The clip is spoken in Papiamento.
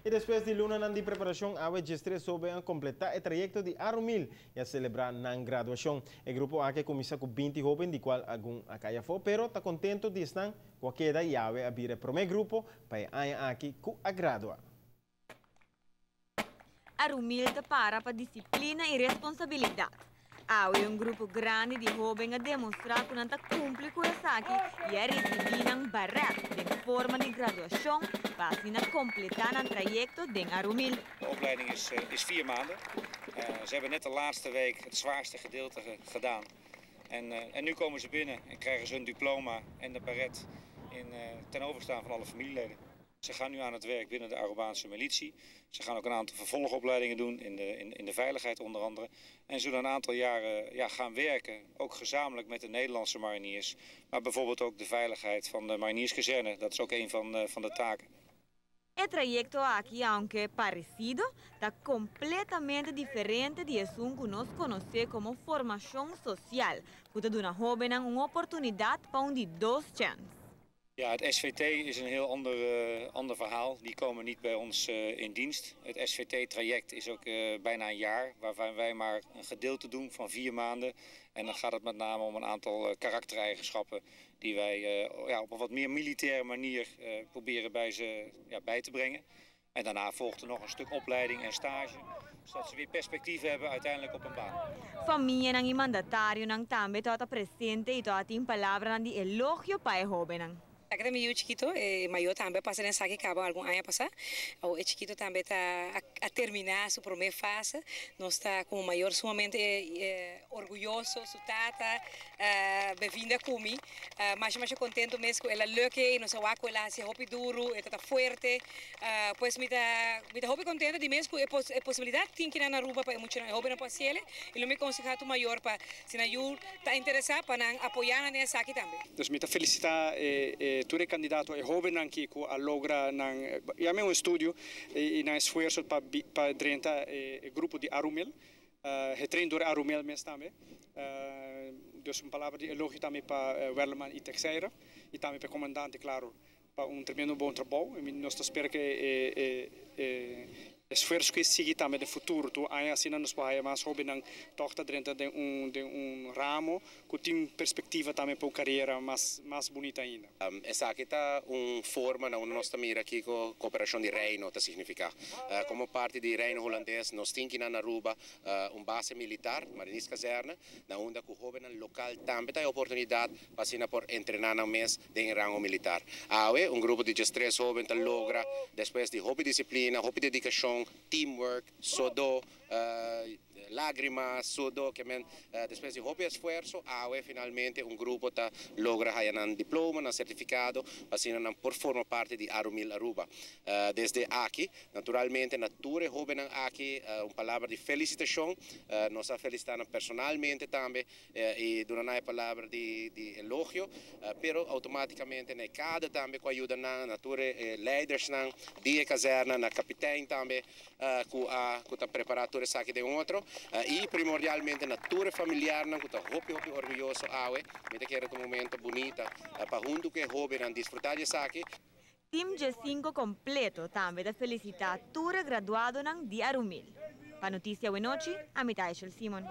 I despues di lunanan di preparashon, awe 13 hóben a kompletá e trayekto di Arumil i a selebrá nan graduashon. E grupo aki a kuminsá ku 20 hóben, di kual algun a kai afó, pero ta kontentu di esnan ku a keda i awe a bira e promé grupo pa e aña aki ku a gradua. Arumil ta para pa disiplina i responsabilidat. Awe un grupo grandi di hóben a demostrá ku nan ta kumpli ku esaki i a risibí nan baret den forma di graduashon pa asina kompletá nan trayekto den Arumil. De opleiding is 4 maanden. Ze hebben net de laatste week het zwaarste gedeelte gedaan. En nu komen ze binnen en krijgen ze hun diploma en de baret ten overstaan van alle familieleden. Ze gaan nu aan het werk binnen de Arubaanse militie. Ze gaan ook een aantal vervolgopleidingen doen in de veiligheid onder andere. En zullen een aantal jaren, ja, gaan werken, ook gezamenlijk met de Nederlandse mariniers. Maar bijvoorbeeld ook de veiligheid van de marinierskazerne, dat is ook een van de taken. E trayekto aki, aunke paresido, ta kompletamente diferente di esun ku nos konosé komo formashon sosial, ku ta duna hóbennan un oportunidat pa un di dos chèns. Ja, het SVT is een heel ander verhaal. Die komen niet bij ons in dienst. Het SVT-traject is ook bijna een jaar, waarvan wij maar een gedeelte doen van 4 maanden. En dan gaat het met name om een aantal karaktereigenschappen die wij, ja, op een wat meer militaire manier proberen bij ze, ja, bij te brengen. En daarna volgt er nog een stuk opleiding en stage, zodat ze weer perspectief hebben uiteindelijk op een baan. Famianan i mandatarionan tambe tabata presente i tabatin palabra di elogio pa e hóbennan. Aki tambe yu chikitu, mayó tambe a pasa den esaki kaba algun aña pasá. E chikitu tambe ta a terminá su promé fase. Nos ta komo mayor sumamente orguyoso, su tata, bevinda ku mi. Mas mas kontentu mes ku el a luk e, nos a wak ku el a hasi hopi duru, e ta fuerte. Pues mi ta hopi kontentu di mes ku e posibilidat tin aki na Aruba pa e muchanan, e hóbennan por hasié, i lo mi konsehá tur mayor pa si nan yu ta interesá pa nan apoyá nan esaki tambe. Dus mi ta felisitá tur kandidato e hóbennan ku a logra nan ya un estudio i nan esfuerso pa drenta e grupo di Arumil, getraind door Arumil mes tambe. Dus un palabra di elogio tambe pa Werleman i Texeira i tambe pa komandante, klaro, pa un tremendo bon trabou. I nos ta spera ku e esfuerso ku sigui tambe den futuro. Tur aña asina nos por mas hóbennan toch ta drenta den un ramo ku tin perspektiva tambe pa un karera mas bunita ainda. Esaki ta un forma na nos mira aki ku koperashon di Reino ta signifiká. Komo parti di Reino Hulandes, nos tin na Aruba un base militar, Marinierskazerne, na unda ku hóbennan lokal tambe tin oportunidat pa asina por entrená nan mes den rango militar. Awe, un grupo di 13 hóben ta logra, despues di hopi disiplina, hopi dedikashon, teamwork, sodo, lágrima, sodo, ke men, despues di hopi esfuerso, awe finalmente un grupo ta logra haña nan diploma, nan sertifikado, asina nan por forma parti di Arumil Aruba. Desde aki, naturalmente, na tur e hóbennan aki, un palabra di felisitashon, nos a felisitá personalmente tambe, i duna e palabra di elogio, pero outomátikamente na kada tambe ku a yuda nan, na tur e leidernan di kazèrne, na kapitein tambe, ku ta prepará tur esaki den otro, i primordialmente na tur familiarnan ku ta hopi hopi orguyoso awe, mi ta kere un momento bunita, pa huntu ku e hóbennan disfrutá di esaki. Team G5 kompleto tambe ta felisitá tur graduadonan di Arumil. Pa Notisia Awenochi, ami ta Simon.